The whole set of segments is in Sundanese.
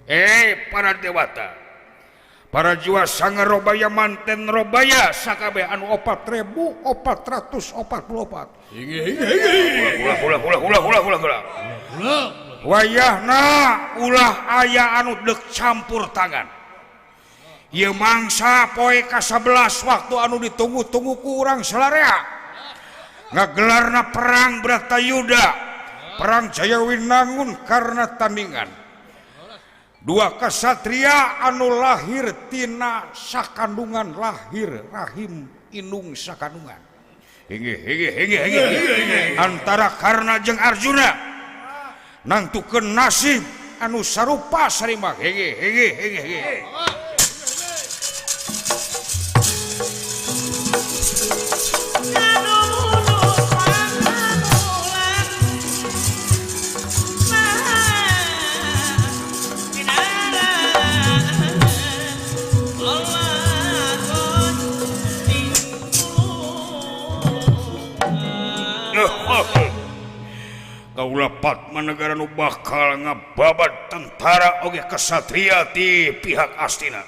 Para dewata para jiwa sanggar Robaya manten Robaya sakabeh anu 4444. Ulah ulah ulah ulah ulah ulah ulah. Wayahna ulah aya anu deuk campur tangan. Ieu mangsa poe ka-11 waktu anu ditunggu-tunggu ku urang salarea. Ngagelarna perang Bratayuda, perang Jayawinangun karena tandingan. Dua kesatria anu lahir tina sakandungan, lahir rahim indung sakandungan. Inggih inggih inggih inggih. Antara Karna jeung Arjuna nangtukeun nasib anu sarupa sarima. Inggih inggih inggih inggih. Kaula Padmanegara nu bakal ngababat tentara oge kesatria ti pihak Astina.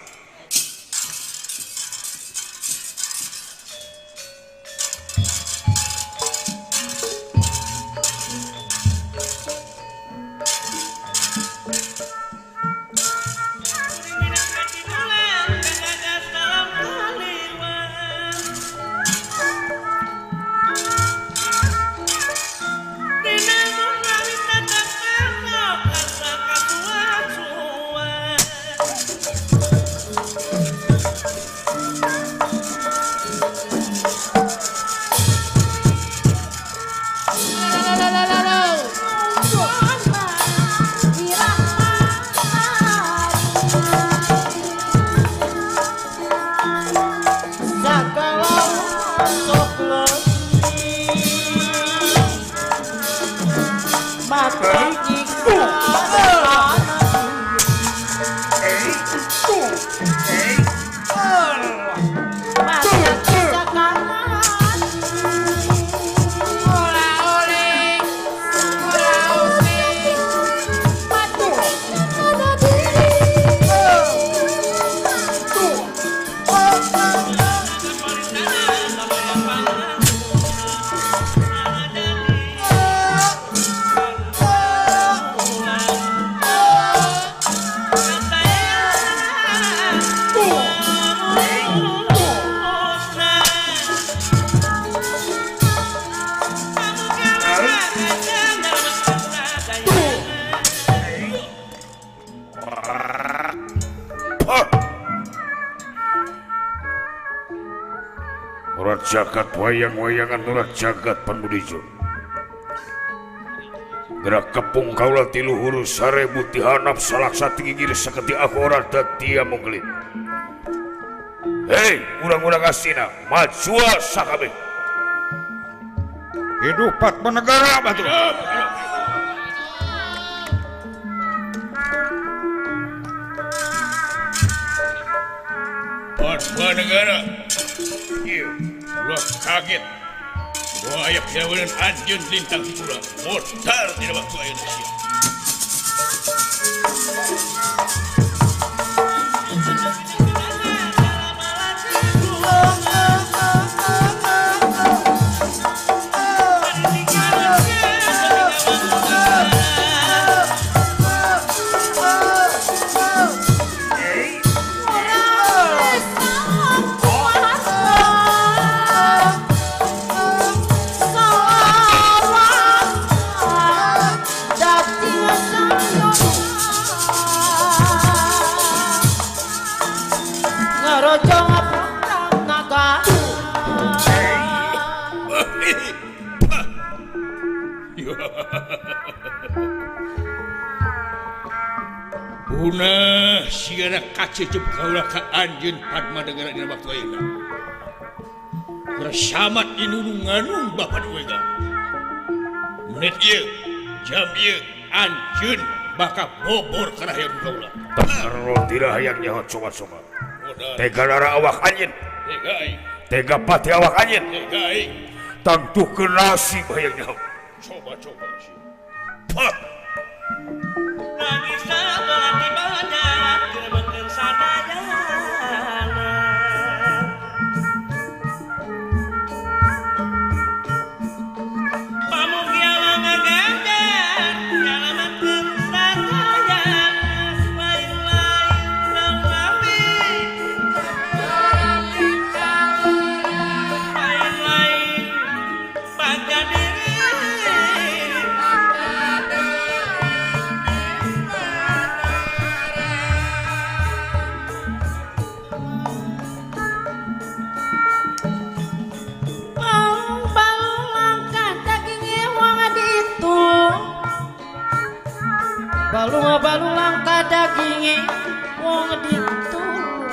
Jagat wayang-wayangan ulah jagat panbudijo. Gerak kepung kaula ti luhur sarebu ti hanap salaksa tinggi saketi aku ora datia munggelit. Hei, urang-urang Astina, majua sakabeh. Hidup Padmanegara batur. Padmanegara. Ieu ulah kaget. Bahwa aya piaweunan anjeun lintang kula. Modar dina waktu ayeuna sia. Punah sigana kacecep kaula ka anjeun Padmanegara dina waktu ayeuna. Kersamat inununganung Bapak Wega. Menit ieu, jam ieu anjeun bakal bobor kana hayang kaula. Perlu tidak hayang nyaho coba-coba. Tega lara awak anjeun. Tega aing. Tega pati awak anjeun. Tega aing. Tangtukeun nasib hayang nyaho. Coba-coba sih. Pak. Nangis salah di banyak. Langka daginge wong ditulung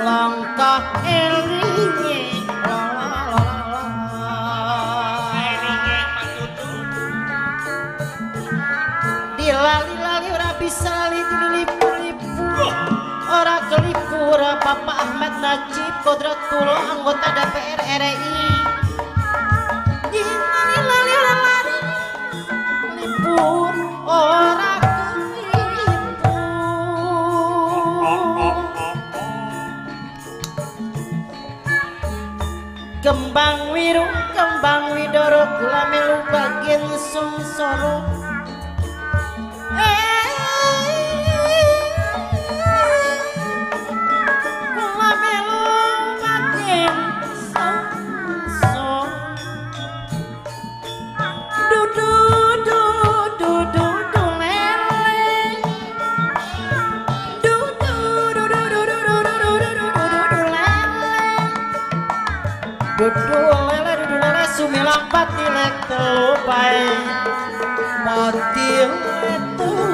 langka elinge dilali-lali ora bisa lali dilipur-lipur ora kelipur. Bapak Ahmad Najib Kodratullah anggota DPR RI dilali-lali ora lali lipur ora kelipur. Kembang wiru kembang widoro kula melu bagian sungsoro. Kula melu bagian sungsoro. Du du du du du lele. Du du du du du du du du du du du lele. Dudu lele dudu lele sumilang patilek telu bae patilek telu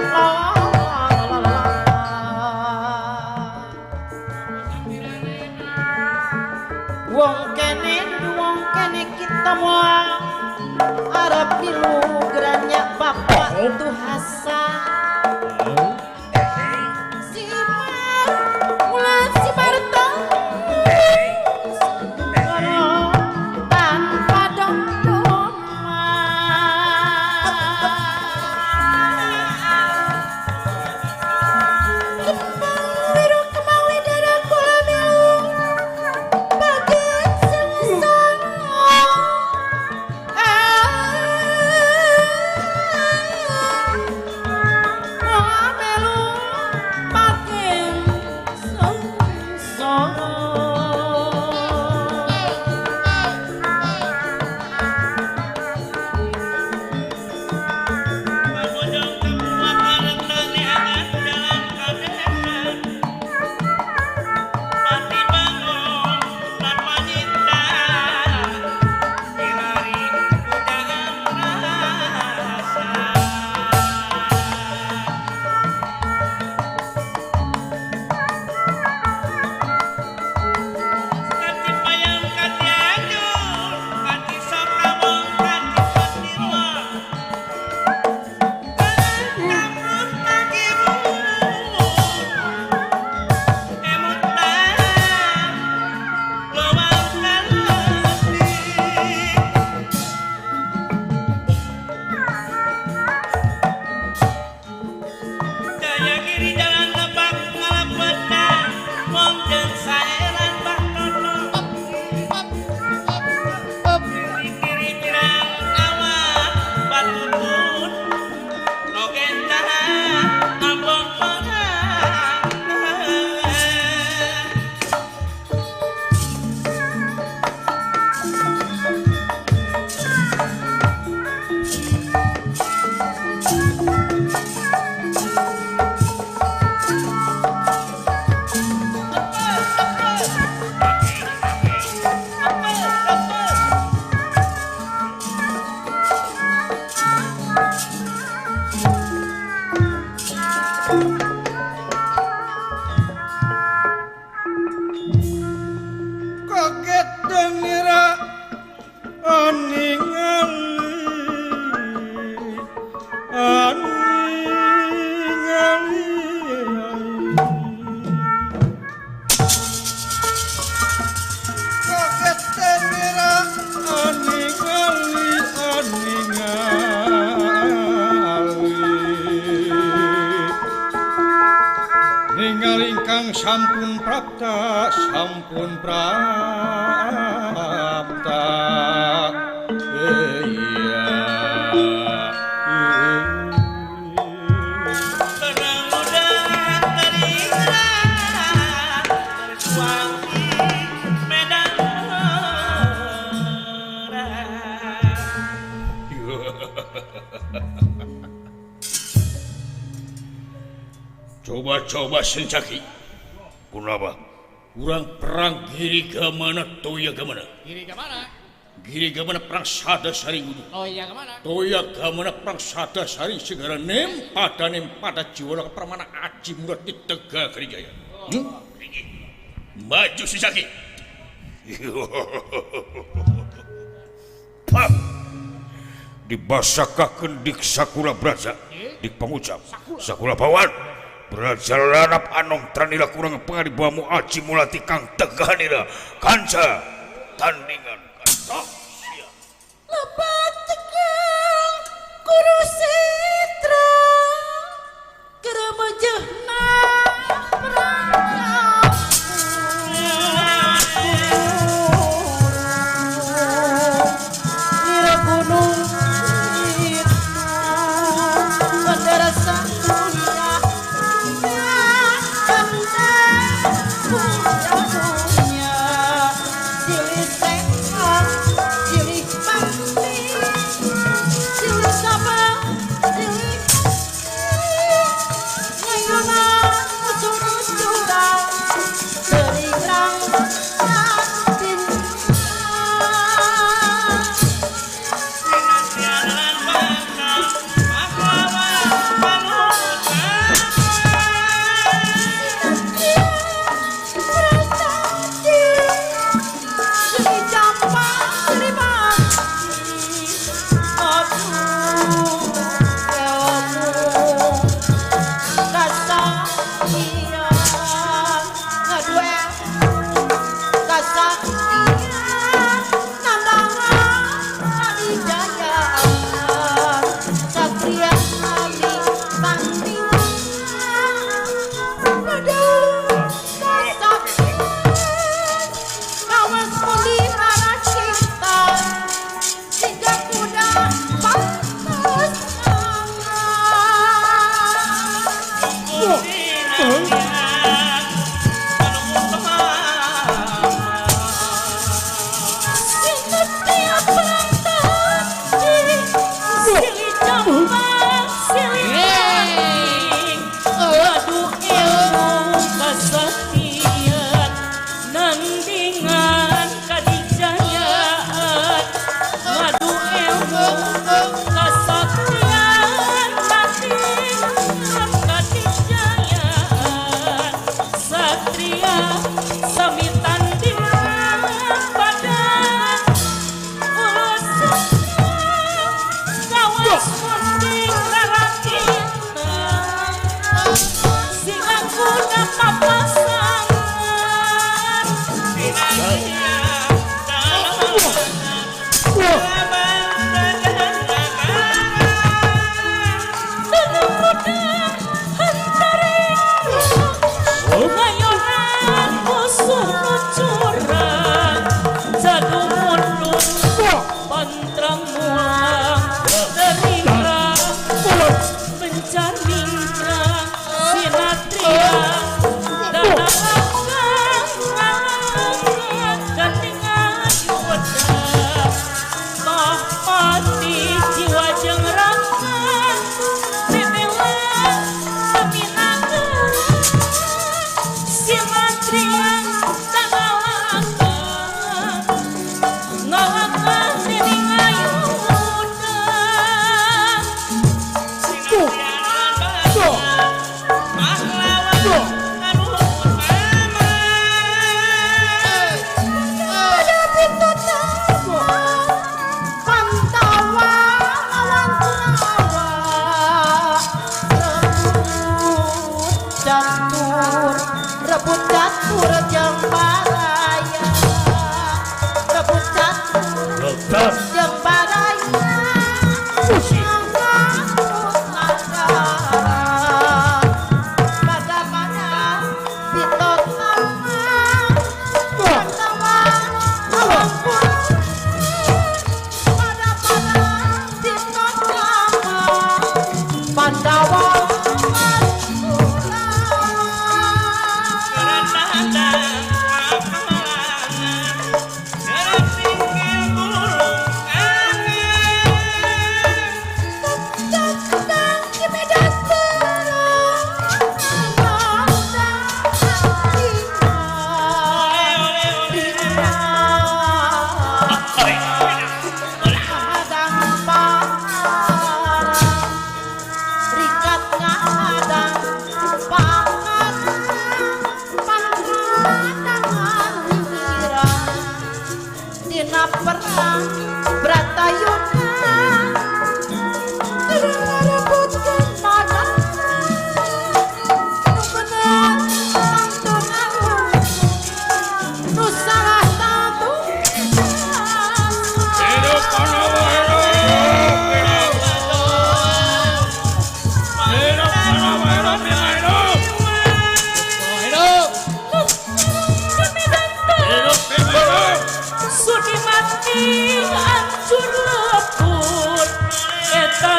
la la la la. Wong kene dudu wong kene kita moal arep milu geranyak bapak tuh Hasan. Simar mulan simarta tanpa dongdoma. Kembang biru kembang widara kula melu bagian sengsara. Kula melu bagian sengsara. Kaget denira aningali aningali kaget denira aningali aningali ningali ingkang sampun prapta sampun prapta iya. Coba-coba Sencaki. Kenapa? Kurang perang kiri ke mana toya ke mana? Kiri ke mana? Giri gamana perang sada saring gunung. Oh iya kemana? Toya gamana perang sada saring segara nempada nempada jiwa permana aji murad di Tegal Gerijaya. Oh. Maju si Zaki. Pam. Dibasakakeun dik sakula braja, dik pangucap, sakula bawan. Braja lanap anom tranila kurang pangaribamu aji mulati kang tegahanira kanca tandingan kanca. Lepat tegal Kurusitra keremejehna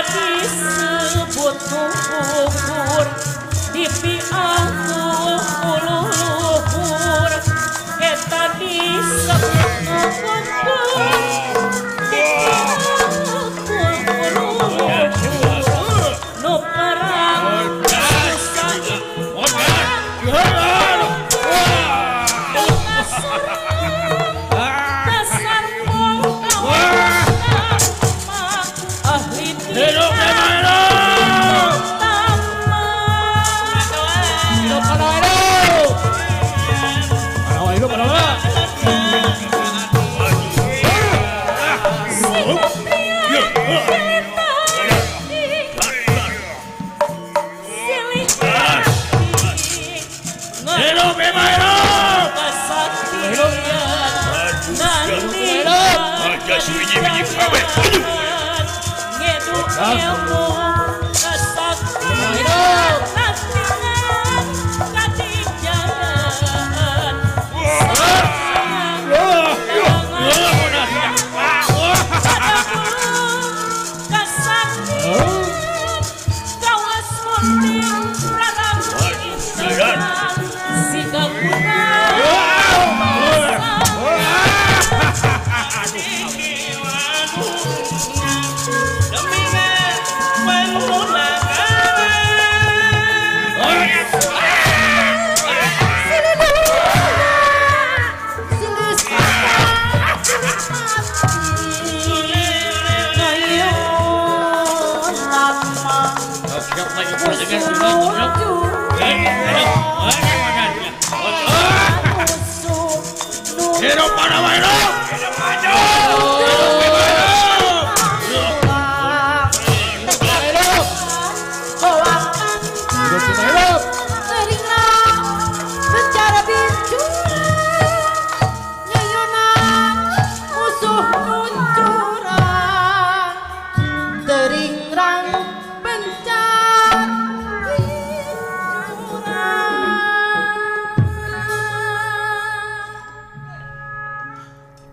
Eta disebut luhur dipiaku luhur eta disebut luhur dipiaku luhur nu perang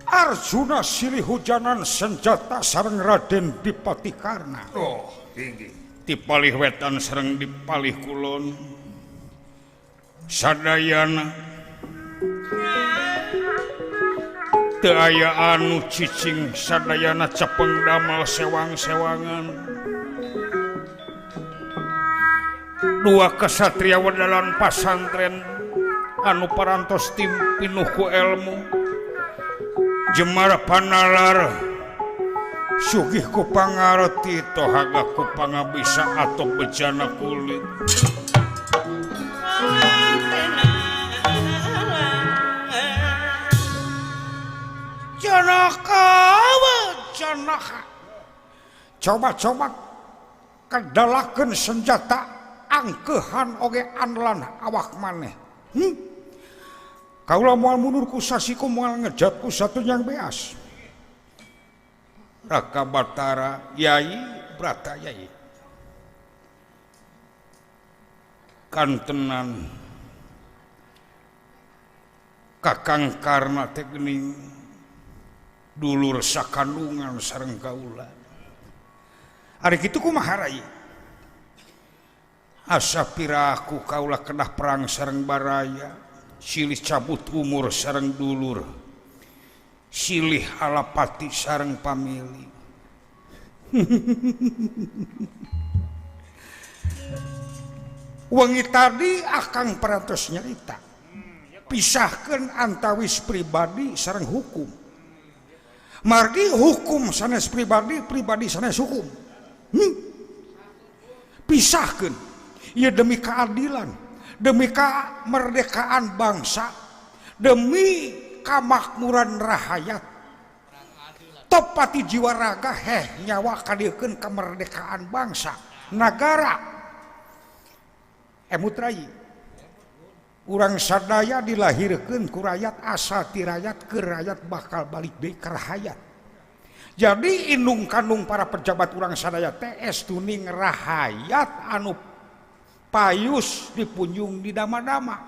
Arjuna silih hujanan senjata sareng Raden Dipati Karna. Oh, tinggi. Dipalih wetan sareng dipalih kulon. Sadayana teu aya anu cicing, sadayana cepeng damel sewang-sewangan. Dua kesatria wedalan pasantren anu parantos tim pinuh ku elmu. Jemar panalar sugih ku pangarti tohaga ku pangabisa atau bejana kulit. Janaka janaka coba-coba kedalakeun senjata angkehan oge anlan awak maneh. Kaula moal mundur ku sasiku moal ngejat ku satu yang beas. Raka Batara Yai Brata Yai. Kantenan Kakang Karna teh geuning dulur sakandungan sareng kaula. Ari kitu kumaha rai? Asa piraku kaula kedah perang sareng baraya. Silih cabut umur sareng dulur, silih alapati sareng pamili. Wengi tadi akang parantos nyarita pisahkeun antawis pribadi sareng hukum. Margi hukum sanes pribadi, pribadi sanes hukum. Pisahkeun ieu demi keadilan, demi kemerdekaan bangsa, demi kamakmuran rahayat. Topati jiwa raga heh nyawa kadieukeun kemerdekaan bangsa nagara. Emut rai urang sadaya dilahirkeun ku rakyat, asa ti rakyat ke rakyat bakal balik deui ka rahayat. Jadi indung kandung para pejabat urang sadaya teh estuning rahayat anu payus dipunjung di dama-dama.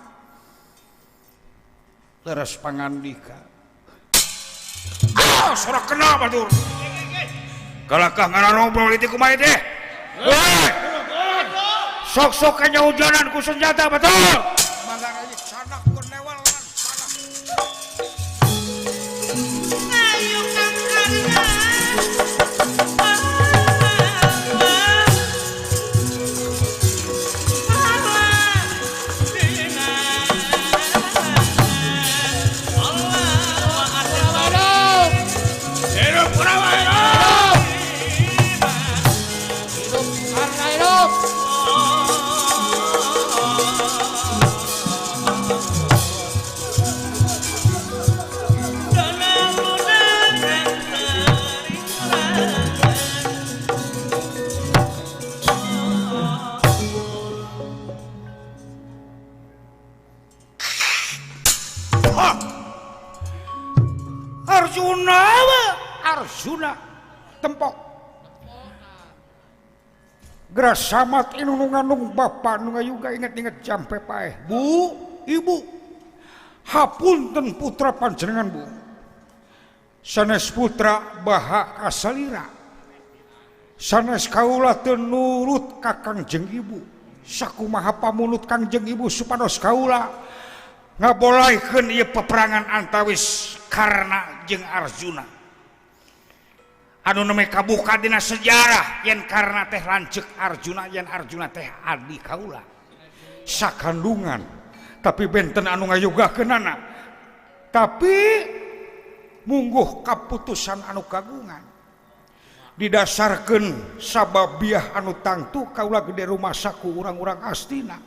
Leres pangandika. Ah, sora kena batur. Kalakah ngarobrol itu kumaha teh? Woi. Sok-sok nya hujanan ku senjata betul. Mangga sanak ku newal lan panah. Ayo Kang Karna. Arjuna tempok Grasamat inu nu ngandung bapa nu ngayuga inget-inget jampe paeh bu ibu hapunten putra panjenengan bu sanes putra baha kasalira sanes kaula teu nurut ka Kangjeng Ibu sakumaha pamunut Kangjeng Ibu supados kaula ngabolaikeun ieu peperangan antawis Karna jeung Arjuna anu neme kabuka dina sejarah yen Karna teh lanceuk Arjuna yen Arjuna teh adi kaula sakandungan tapi benten anu ngayugakeunana tapi mungguh kaputusan anu kagungan didasarkeun sababiah anu tangtu kaula gede rumasa ku urang-urang Astina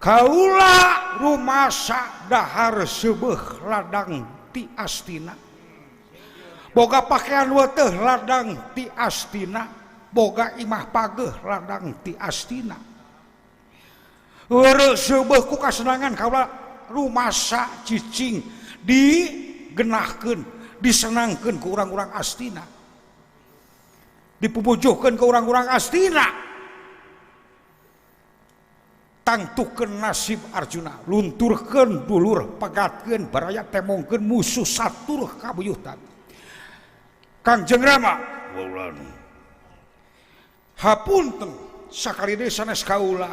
kaula rumasa dahar seubeuh ladang ti Astina boga pakaian weteh ladang ti Astina boga imah pageuh ladang ti Astina Weureuh seubeuh ku kasenangan kaula rumasa cicing digenahkeun disenangkeun ku urang-urang Astina dipupujuhkeun ku urang-urang Astina tangtukeun nasib Arjuna lunturkeun dulur pegatkeun baraya temongkeun musuh satur kabuyutan Kangjeng Rama hapunten sakali deui sanes kaula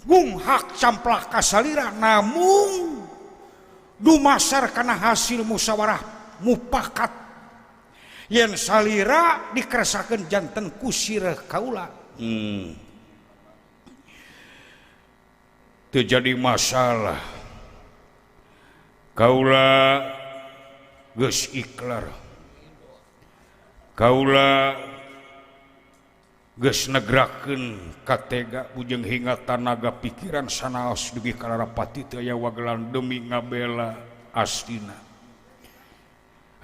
ngunghak camplak kasalira namung dumasar kana hasil musyawarah mupakat yen salira dikeresakeun janten kusir kaula. Teu jadi masalah kaula geus iklar kaula geus negrakeun katega bujeng hingga tanaga pikiran sanaos dugi ka larapati teu aya wagelan demi ngabela Astina.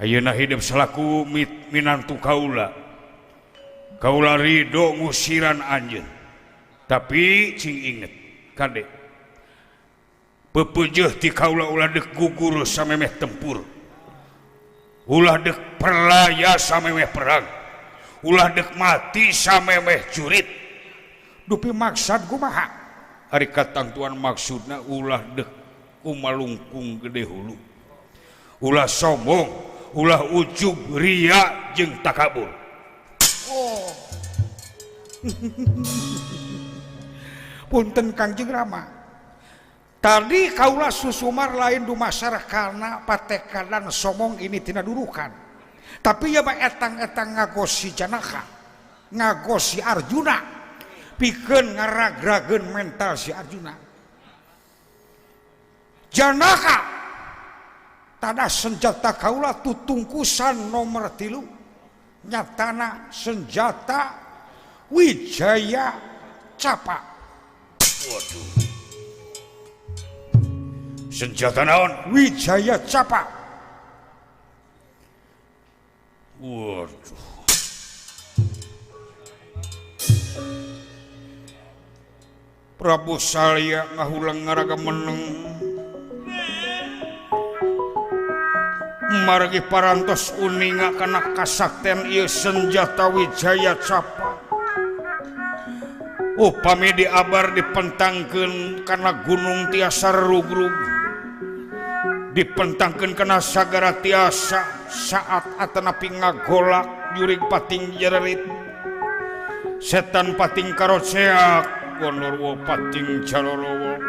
Ayeuna hidup salaku minantu kaula kaula ridho ngusiran anjeun tapi cing inget kade pepeujeuh ti kaula ulah deuk gugur samemeh tempur ulah dek perlaya samemeh perang ulah dek mati samemeh jurit dupi maksad kumaha ari katangtuan maksudna ulah dek kumalungkung gede hulu ulah sombong ulah ujub ria jeung takabur. Oh. Punten Kangjeng Rama tadi kaula susumar lain dumasar karena patekadan somong ini tina durukan tapi ya mah etang-etang ngagosi Janaka ngagosi Arjuna pikeun ngaragrageun mental si Arjuna. Janaka tada senjata kaula tutungkusan nomor 3 nyatana senjata Wijaya Capa. Waduh. Senjata naon? Wijaya Capa. Waduh. Prabu Salya ngahulang ngaraga meneng margi parantos uninga kana kasakten ieu senjata Wijaya Capa. Upami diabar dipentangkeun kana gunung tiasa rugrug. Dipentangkeun kana sagara tiasa saat atanapi ngagolak jurig pating jererit setan pating karoceak gondorwo pating calolowo.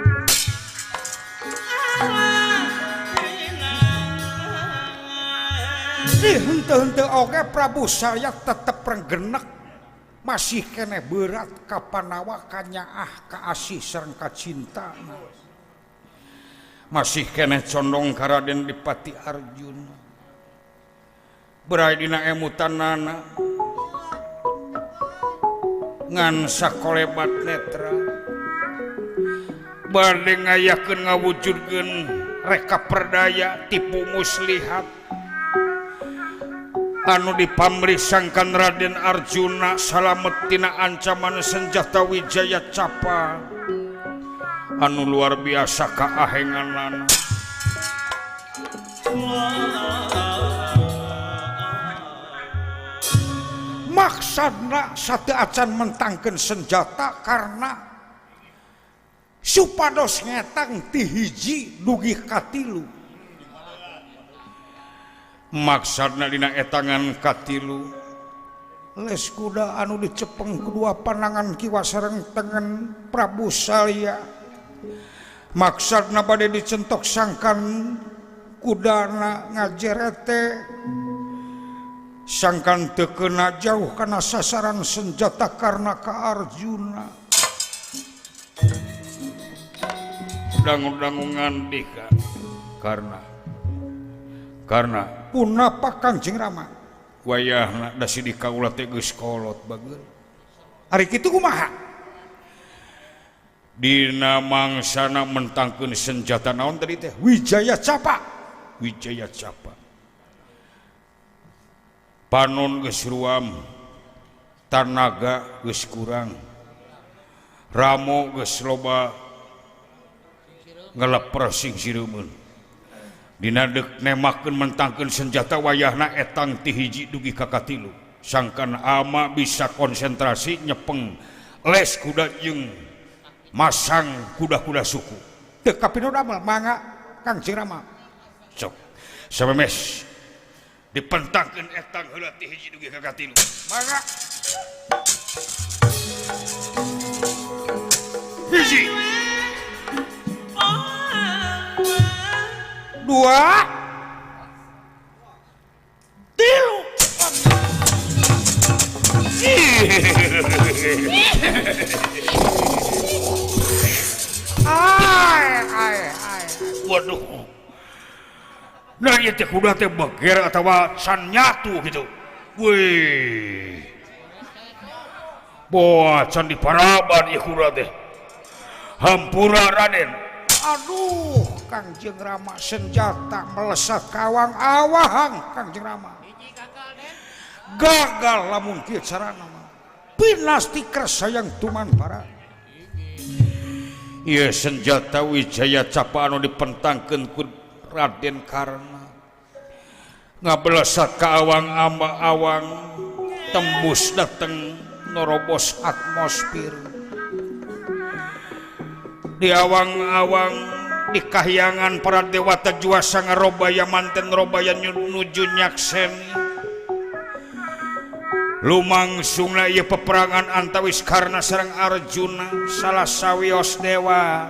Di henteu-henteu oge Prabu Salya tetep renggenek masih keneh berat ka panawa kanyaah ka asih sareng ka cinta. Masih keneh condong ka Raden Dipati Arjuna. Berai dina emutanana ngan sakolebat netra bade ngayakeun ngawujudkeun reka perdaya tipu muslihat anu dipamrih sangkan Raden Arjuna salamet tina ancaman senjata Wijaya Capa anu luar biasa kaahenganana. Maksudna sateu acan mentangkeun senjata karena supados ngetang ti hiji dugi ka tilu. Maksudna dina etangan katilu les kuda anu dicepeng kedua panangan kiwa sareng tengen Prabu Salya. Maksudna bade dicentok sangkan kudana ngajerete sangkan teu keuna jauh kana sasaran senjata karena ka Arjuna. Dangu-dangu ngandika karena punapa Kangjeng Rama wayahna da sidik kaula teh geus kolot bageun. Ari kitu kumaha? Dina mangsana mentangkeun senjata naon tadi teh? Wijaya Capa. Wijaya Capa. Panon geus ruam, tanaga geus kurang, ramo geus loba ngeleper sing sireumeun. Dina deuk nemakeun mentangkeun senjata wayahna etang ti hiji dugi ka katilu. Sangkan ama bisa konsentrasi nyepeng les kuda jeung masang kuda-kuda suku. Teu kapino damel mangga Kangjeng Rama. Sok samemes dipentangkeun etang heula ti hiji dugi ka katilu. Mangga. Hiji, dua, tilu. Ai ai ai. Waduh. Nah ieu teh kuda teh beger atawa can nyatu gitu. Wih. Boa can diparaban ieu kuda teh. Hampura Raden. Aduh, Kangjeng Rama senjata melesat kawang awahang Kangjeng Rama. Gagal lamun kieu carana mah. Pinasti sayang tuman para. Ieu senjata Wijaya Capa anu dipentangkeun ku Raden Karna. Ngabelesat ka awang amba awang tembus dateng norobos atmosfer. Di awang-awang di kahyangan para dewata juasa ngarobaya manten robaya nuju nyakseni. Lumangsungna ieu peperangan antawis Karna sareng Arjuna salah sawios dewa.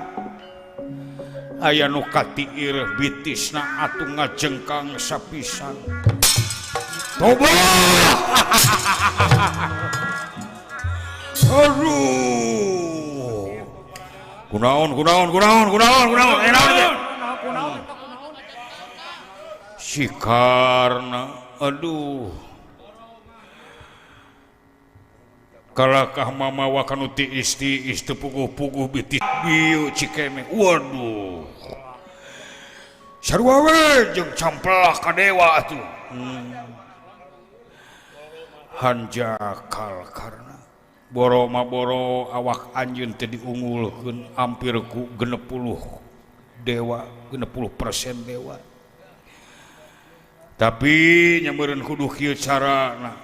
Aya nu katiir bitisna atuh ngajengkang sapisan. Toba. Aduh. Kunaon kunaon kunaon kunaon kunaon kunaon. Si Karna aduh. Kalakah mamawa kanu tiis tiis teu puguh-puguh bitis bieu cikene. Waduh. Sarua we jeung campelah ka dewa atuh. Hanjakal Karna. Boro ma boro awak anjeun teh diunggulkeun hampir ku 60 dewa, 60% dewa. Tapi nyameureun kudu kieu carana.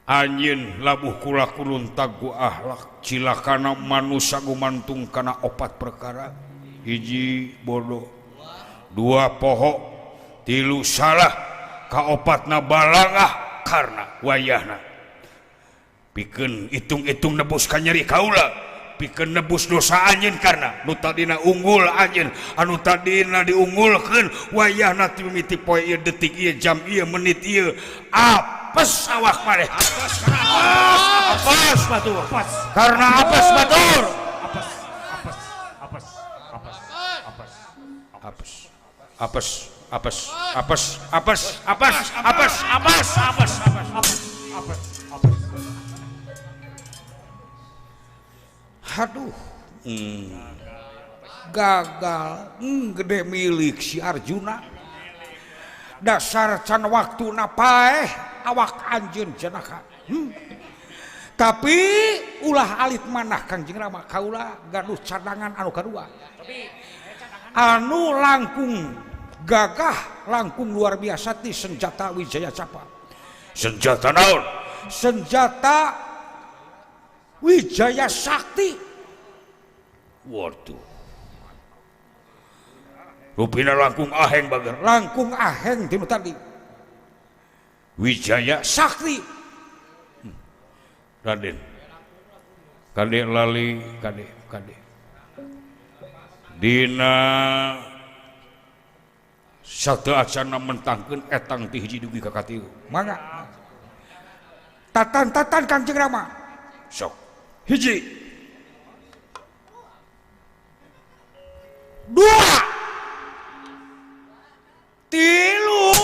Anjeun labuh kula kulun tagu ahlak cilakana manusa gumantung kana opat perkara. Hiji bodoh, Dua poho tilu salah kaopatna balangah karena wayahna pikeun hitung-hitung nebus ka nyeri kaula pikeun nebus dosa anjeun karena nu tadina unggul anjeun anu tadina diunggulkeun wayahna ti mimiti poe ieu detik ieu jam ieu menit ieu apes awak maneh apes apes batur karena apes batur apes apes apes apes apes apes apes apes apes apes apes apes apes apes apes apes apes. Aduh, gagal, gede milik si Arjuna. Dasar can waktu napaeh awak anjeun jenaka. Tapi ulah alit manah Kangjeng Rama kaula gaduh cadangan anu kadua. Anu langkung gagah, langkung luar biasa ti senjata Wijaya Capa. Senjata naon? Senjata Wijaya Sakti. Waduh. Rupina langkung aheng bager. Langkung aheng tinu tadi. Wijaya Sakti. Raden. Kade lali kade kade. Dina satu acana mentangkeun etang ti hiji dugi ka katilu. Mangga. Tatan-tatan Kangjeng Rama. Sok. Hiji, dua, tilu.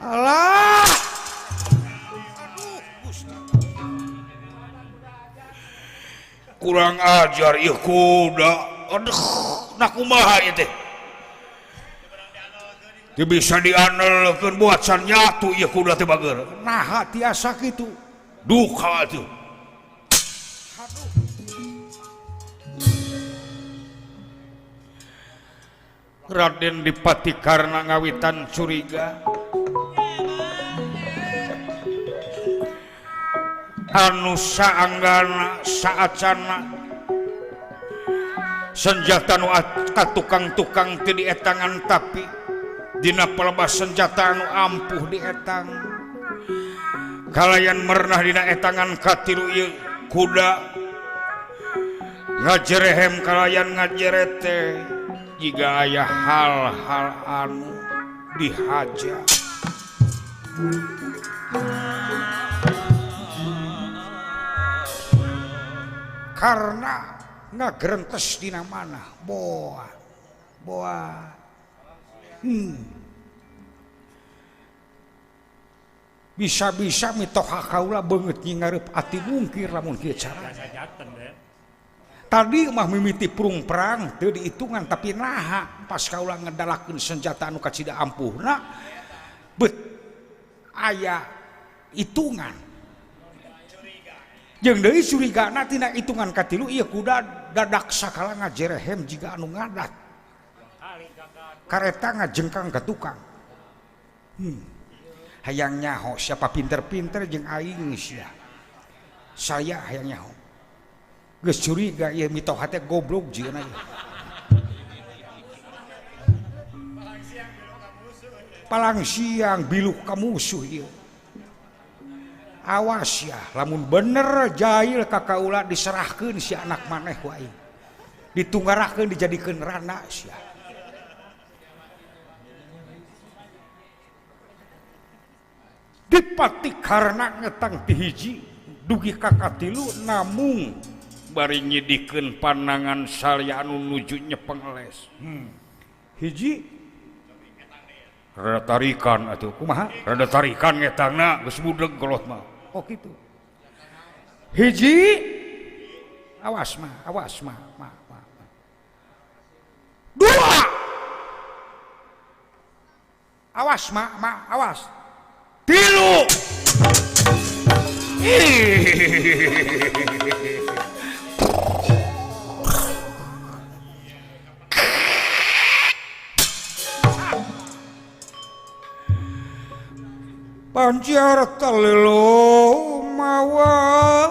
Alah, aduh, Gusti. Kurang ajar ieu kuda. Aduh, nah kumaha ieu teh? Teu bisa dianelkeun buat can nyatu ieu kuda teh bager. Naha tiasa kitu? Duka atuh. Aduh. Raden Dipati Karna ngawitan curiga. Anu saanggana saacana senjata nu katukang-tukang teu dietangan tapi dina palebah senjata anu ampuh dietang kalayan merenah dina etangan katilu ieu kuda ngajerehem kalayan ngajerete jiga aya hal-hal anu dihaja. Karena ngagerentes dina mana boa boa bisa-bisa mitoha kaula beungeut ngareup ati mungkir lamun kieu carana. Tadi mah mimiti prung perang teu dihitungan tapi naha pas kaula ngedalakeun senjata anu kacida ampuhna bet aya hitungan. Jeung deui curigana tina hitungan katilu ieu kuda dadak sakala ngajerehem jiga anu ngadat. Kareta ngajengkang ka tukang. Hayang nyaho siapa pinter-pinter jeung aing sia. Saya hayang nyaho. Geus curiga ieu mitoha teh goblok jieuna ieu. Palang siang biluk ka musuh ieu. Awas ya, lamun bener jahil ka kaula diserahkeun si anak maneh ku aing. Ditunggarahkeun dijadikeun rana sia. Dipati Karna ngetang ti hiji dugi ka katilu namung bari nyidikeun pandangan salya anu nuju nyepeng les. Hiji rada tarikan atuh kumaha? Rada tarikan ngetangna geus budeg golot mah. Oh gitu. Hiji awas mah, awas mah, mah, mah. Dua. Awas mah, mah, awas. Tilu. Pancar telu mawar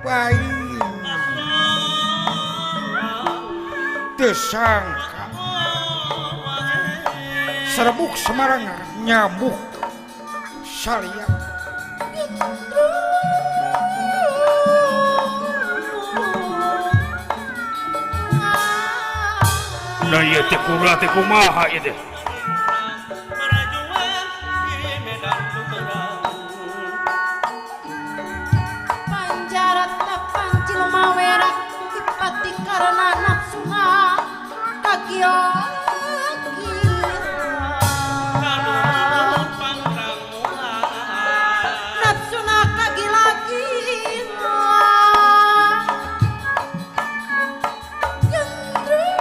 paing tesangka serbuk Semarang nyamuk salia nah ieu teh kula teh kumaha ieu teh karena nafsuna kagio nafsuna kagila-gila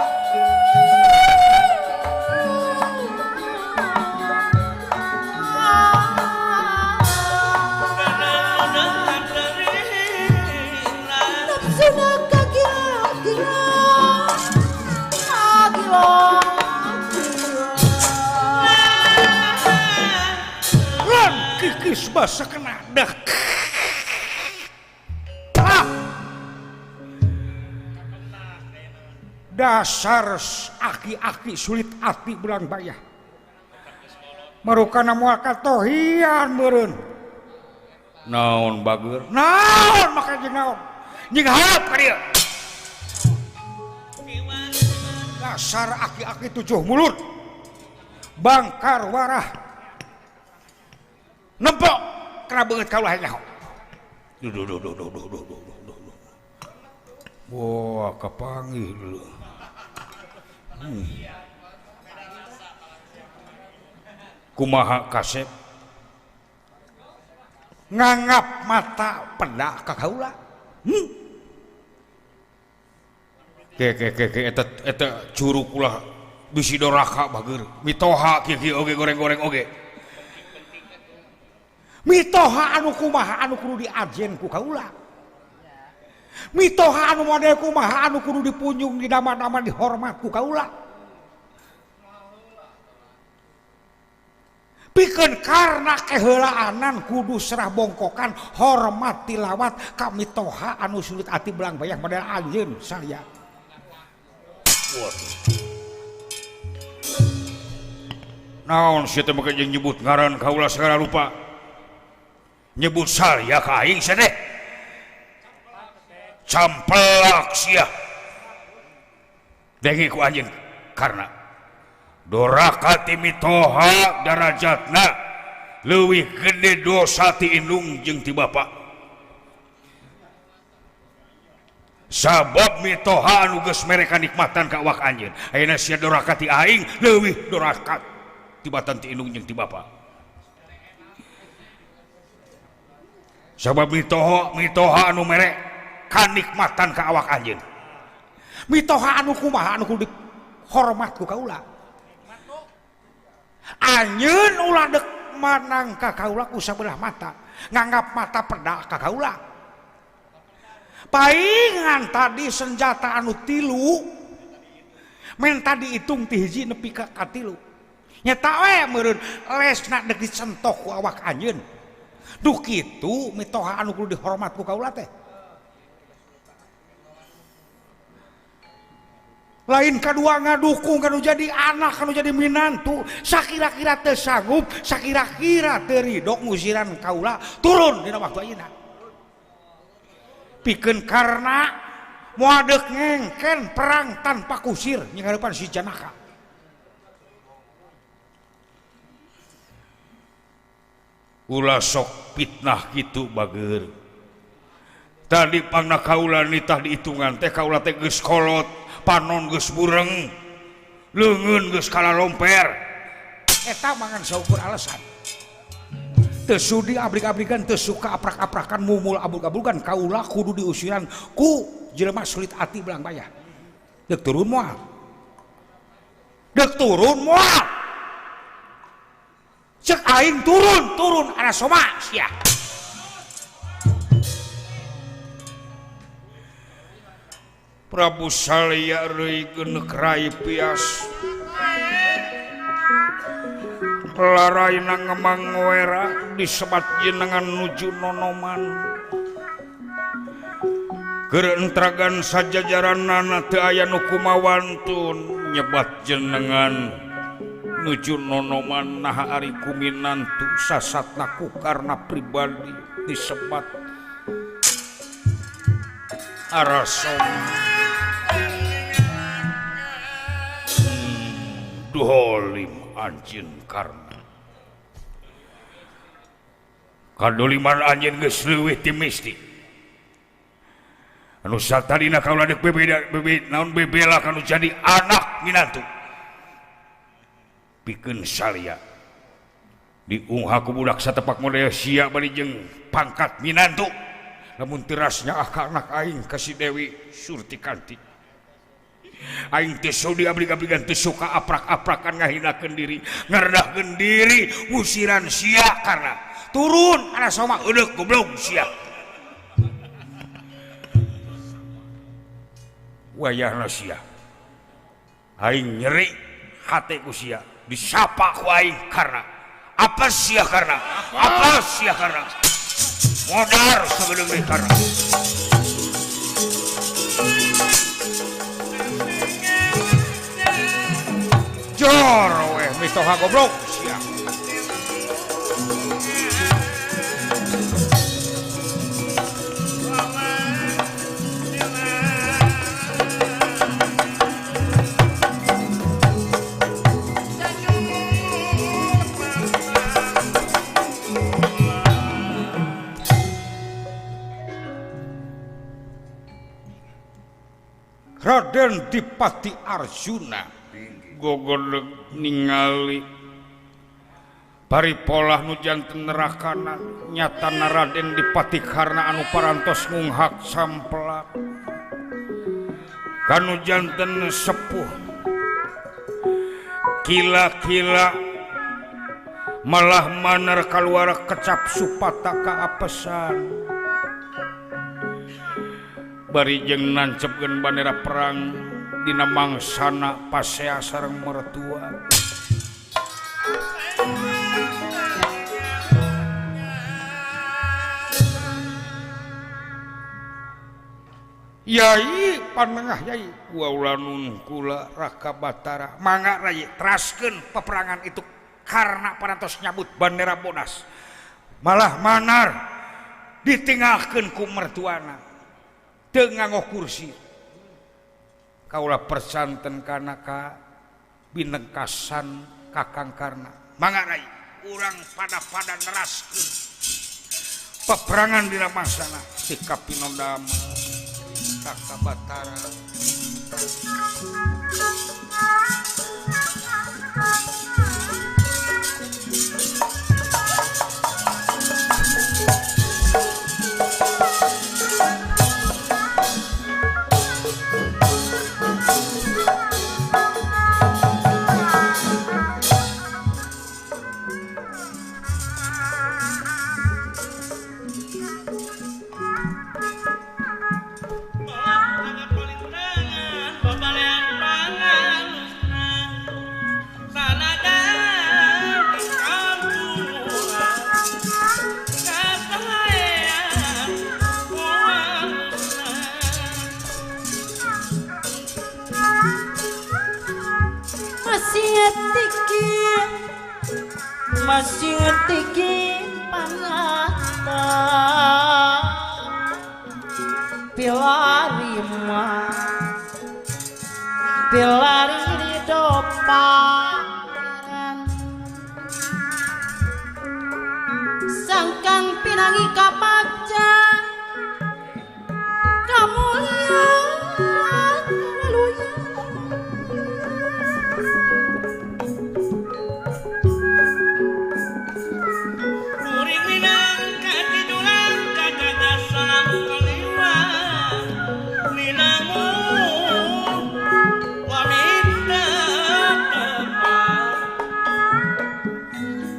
nafsuna kikis basa kena dah. Ah. Dasar aki-aki sulit ati belang bayah. Marukana moal katohian meureun. Naon bager? Naon maka jeung naon? Jeung harap ka dieu. Dasar aki-aki tujuh mulut. Bangkar warah. Nempok kena beungeut kaulah nyaho. Duh duh duh duh duh duh duh duh duh. Wah, kapanggih dulu. Kumaha kasep? Nganggap mata pedak ka kaula. Ke ke ke ke eta eta curug ulah bisi doraka bager. Mitoha kieu oge goreng-goreng oge. Mitoha anu kumaha anu kudu diajen ku kaula. Mitoha anu model kumaha anu kudu dipunjung didama-dama dihormat ku kaula. Pikeun karena keheulaanan kudu serah bongkokan hormat tilawat ka mitoha anu sulit ati belang bayah model anjeun salia. Waduh. Naon sia teh make jeung nyebut ngaran kaula segala rupa. Nyebut salia ka aing sia teh. Campelak sia. Denge ku anjeun karena doraka ti mitoha darajatna leuwih gede dosa ti indung jeung ti bapa. Sabab mitoha anu geus mere kanikmatan ka awak anjeun. Ayeuna sia doraka ti aing leuwih doraka tibatan ti indung jeung ti bapa. Sabab mitoha anu mere kanikmatan ka awak anjeun. Mitoha anu kumaha anu kudu dihormat ku kaula. Anjeun ulah dek manang ka kaula ku sabelah mata, nganggap mata pedak ka kaula. Paingan tadi senjata anu tilu menta dihitung ti hiji nepi ka katilu. Nyata we meureun lesna dek dicentok ku awak anjeun. Duh kitu mitoha anu kudu dihormat ku kaula teh. Lain kadua ngadukung kanu jadi anak kanu jadi minantu sakira-kira teu sanggup sakira-kira teu ridho ngusiran kaula turun dina waktu ayeuna. Pikeun karena moal deuk ngengken perang tanpa kusir nying hareupan si Janaka. Ulah sok fitnah kitu bager. Tadi pangna kaula nitah dihitungan teh kaula teh geus kolot, panon geus bureng, leungeun geus kalalomper. Eta mangan saukur alasan. Teu sudi abrik-abrikan, teu suka aprak-aprakan, mumul abul-abulkan kaula kudu diusiran ku jelema sulit ati belang bayah. Deuk turun moal. Deuk turun moal. Cek aing turun, turun ana soma sia. Prabu Salya reuy geuneuk rai pias. Laraina ngemang wera disebat jenengan nuju nonoman. Keur entragan sajajaranana teu aya nu kumawantun nyebat jenengan nuju nonoman naha ari kuminantu sasatna ku karna pribadi disebat Arasoma. Duholim anjeun karna. Kadoliman anjeun geus leuwih ti mistik. Anu satadina kaula deuk bebeda bebe naon bebela kanu jadi anak minantu. Pikeun salia diungha ku budak satepak model sia bari jeung pangkat minantu. Lamun terasnya ah ka anak aing ka si Dewi Surtikanti. Aing teh sudi ablig-abligan teu suka aprak-aprakan ngahinakeun diri, ngarendahkeun diri, ngusiran sia karna turun Arasoma eudeuk goblok sia. Wayahna sia. Aing nyeri hate ku sia, disapa ku aing karna. Apa sia karna? Apa sia karna? Modar sebelum karna. Jor weh mitoha goblok sia. Raden Dipati Arjuna gogodeg ningali paripolah nu janten nerakana nyatana Raden Dipati Karna anu parantos ngunghak samplak kanu janten sepuh kila-kila malah maner kaluar kecap supata kaapesan bari jeung nancepkeun bandera perang dina mangsana pasea sareng mertua. Yai panengah yai waulanun kula Raka Batara mangga rai teraskeun peperangan itu karena parantos nyabut bandera bodas malah manar ditinggalkeun ku mertuana teu nganggo kursi. Kaula persanten kana ka binengkasan Kakang Karna mangga rai urang pada-pada neraskeun peperangan dina mangsana sikap pinondama Raka Batara. Masih tiki panata pilari ma pilari di dopan sangkang pinangi kapaca kamulia.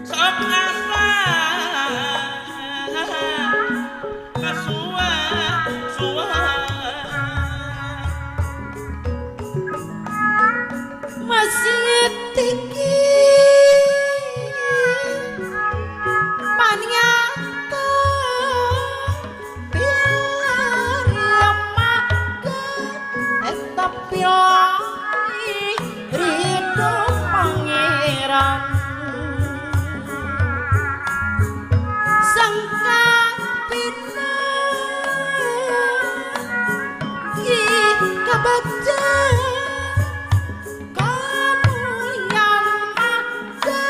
Sok asa Ilahi ridho pangeran sangka pinagi kabaca kamulian aja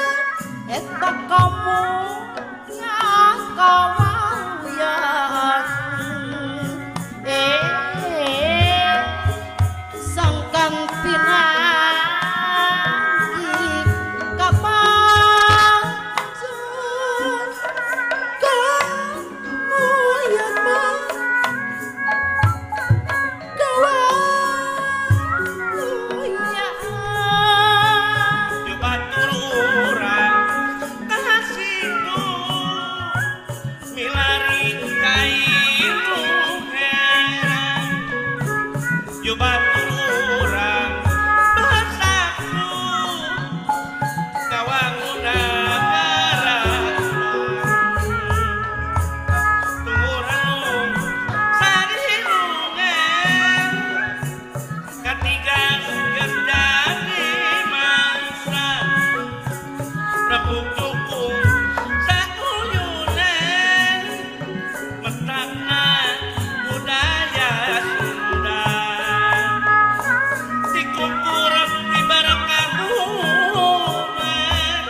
eta kamu kawayan sangkan pinagi kapancun kamulian mah kawayan Batur urang kasitu milari kaitu heran Yu batur urang bersatu kawangun nagara Tungguranung sarirungan katiga geus dadi mangsa Repuk dukung sakuyunan metakna budaya Sunda dikukurep di barakahuman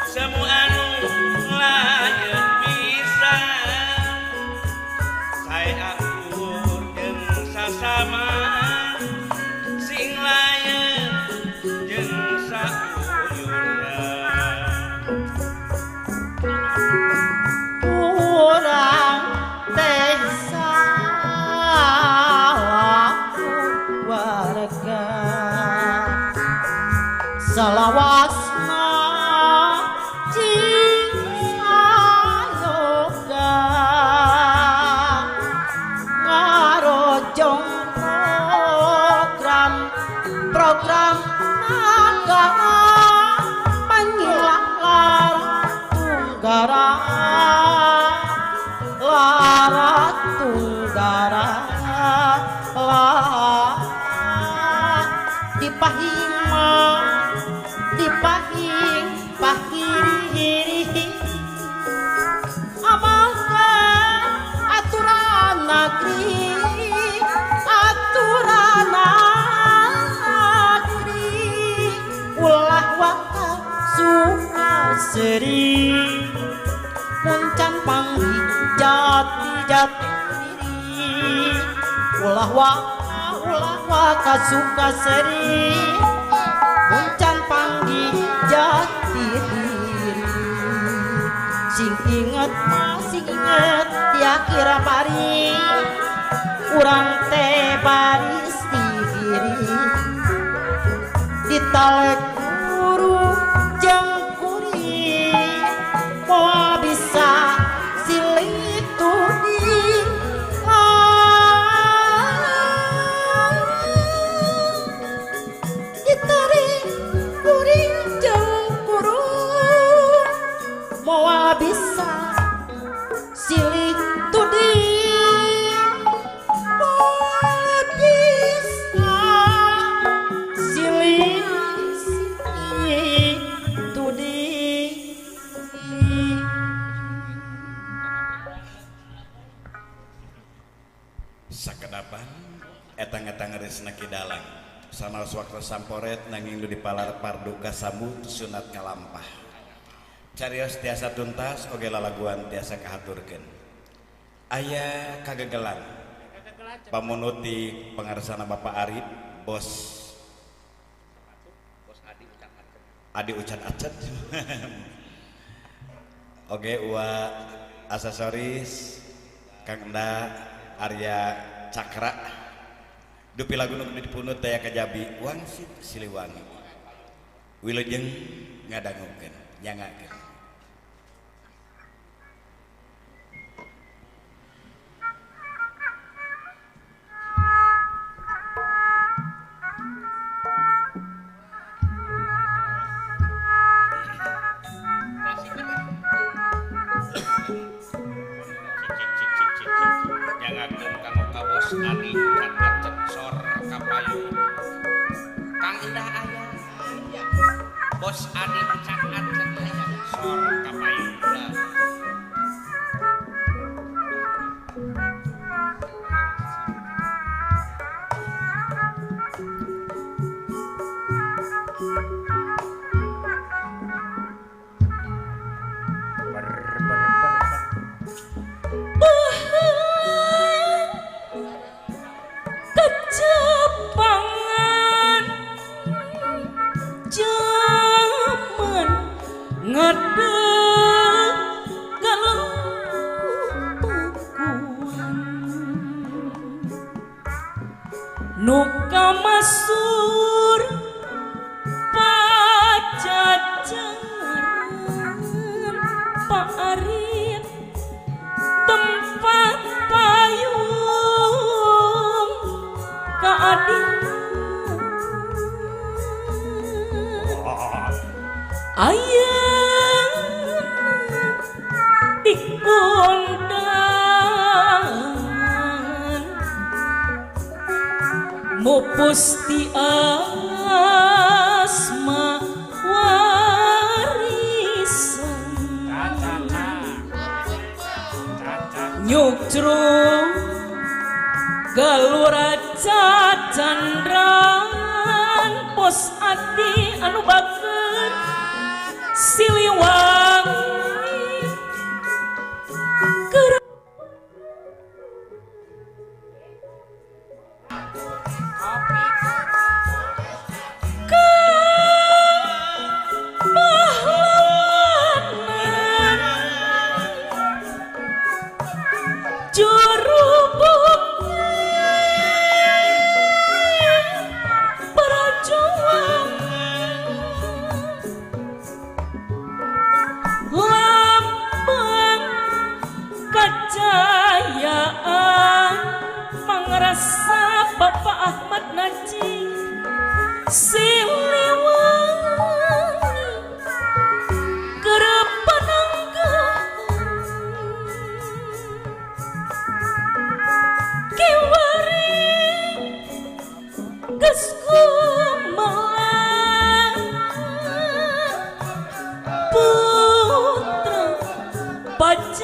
semua anu layeun pisan sae akur jeung sasama sing layeun jeung sauyunan. Urang teh salaku warga salawasna cing sayoga ngarojong program program nagara pangilah lara tunggara lara tunggara lara dipahing mah dipahing pahiri amalkan aturan negeri aturan negeri ulah waka suka seri muncan panggih jati jati diri ulah waka suka seri muncan panggih jati diri sing inget sing inget di akhir pari urang teh baris di kiri ditalek guru jeung kuring moal bisa silih tuding ditarik kuring jeung kurung moal bisa silih tuding moal bisa silih silih tuding. Sakedapan etang-etang resna Ki Dalang sanaos waktu samporet nanging nu dipalar parduka sambu sunat ngalampah carios tiasa tuntas oge lalaguan tiasa kahaturkeun aya kagegelan pamunuti pangarsana Bapak Arif bos Adi Ucat Acet oge ua aksesoris Kang Enda Arya Cakra dupi lagu nu dipunut daya kajabi wangsit Siliwangi wilujeng ngadangukeun nyangakeun. Nyangakeun kanggo ka Bos Adi Ucat Acet sor kapayu. Bos Adi ucat acet aya sor kapayun ulah. Kejepangan jaman ngadeg galupakuan nu kamasur pajajaran Pak Arif tempat payung keadilan ayeuna dikondangan mupus ti asma warisan nyukcruk galura cacandran pos adi anu bager Siliwangi keur pahlawanan juru bukti perjuangan lambang kejayaan pangrasa Bapak Ahmad Najib Siliwangi keur pananggahan kiwari geus kumalang putra Pajajaran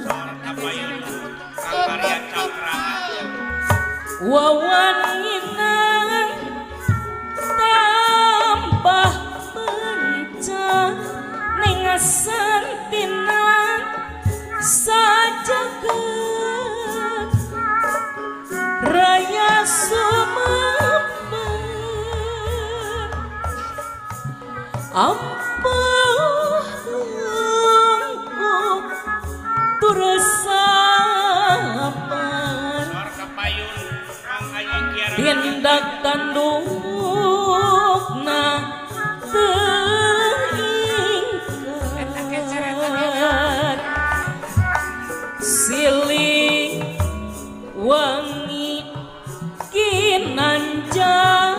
Sor kapayun Kang Maria Cakra. Wawanginan tambah bencana nengasantinan sajagat raya sumember ampah turesapan Sor kapayun Kang Ayi Kiara. tindak tandukna teringkat silih wangi kinanjang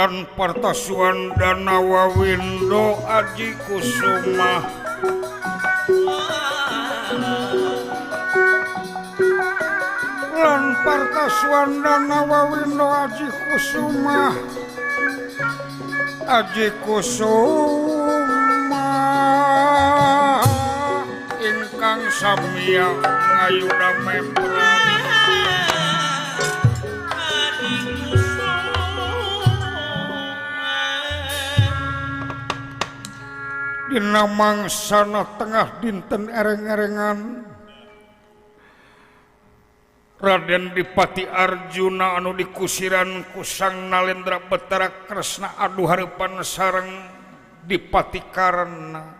Lan Partasuan Danawa Windo Aji Kusuma Lan Partasuan Danawa Windo Aji Kusuma Aji Kusuma ingkang samiya ngayuna mempran Dina mangsana tengah dinten ereng-erengan Raden Dipati Arjuna anu dikusiran ku Sang Nalendra Betara Kresna adu hareupan sareng Dipati Karna.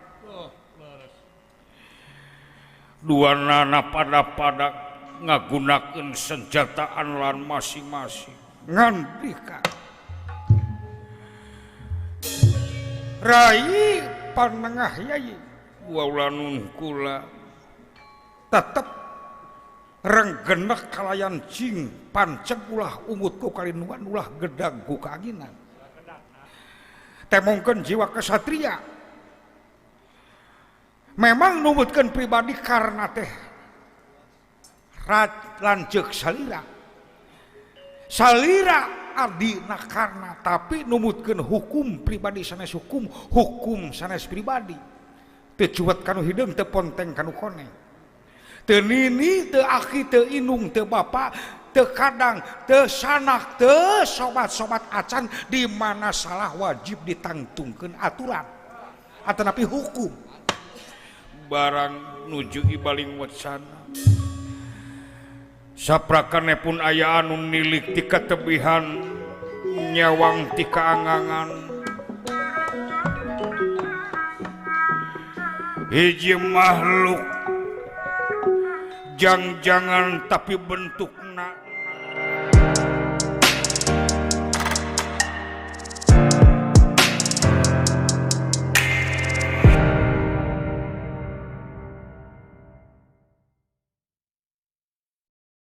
Dua nana pada-pada ngagunakeun senjataan lan masing-masing ngandika Rai panengah yai waulanun kula tetep renggenek kalayan jing panceg ulah ungut ku kalinuan ulah gedag ku kaanginan temongkeun jiwa kesatria memang numutkeun pribadi karena teh lanceuk salira salira adina karna tapi numutkeun hukum pribadi sanes hukum hukum sanes pribadi teu cuwet kanu hideung teu ponteng kanu koneng teu nini teu aki teu inung teu bapa teu kadang teu sanak teu sobat-sobat acan di mana salah wajib ditangtungkeun aturan atanapi hukum barang nuju ibaling wacana saprakane pun aya anu nilik ti katebihan nyawang ti kaangangan hiji makhluk jang-jangan tapi bentukna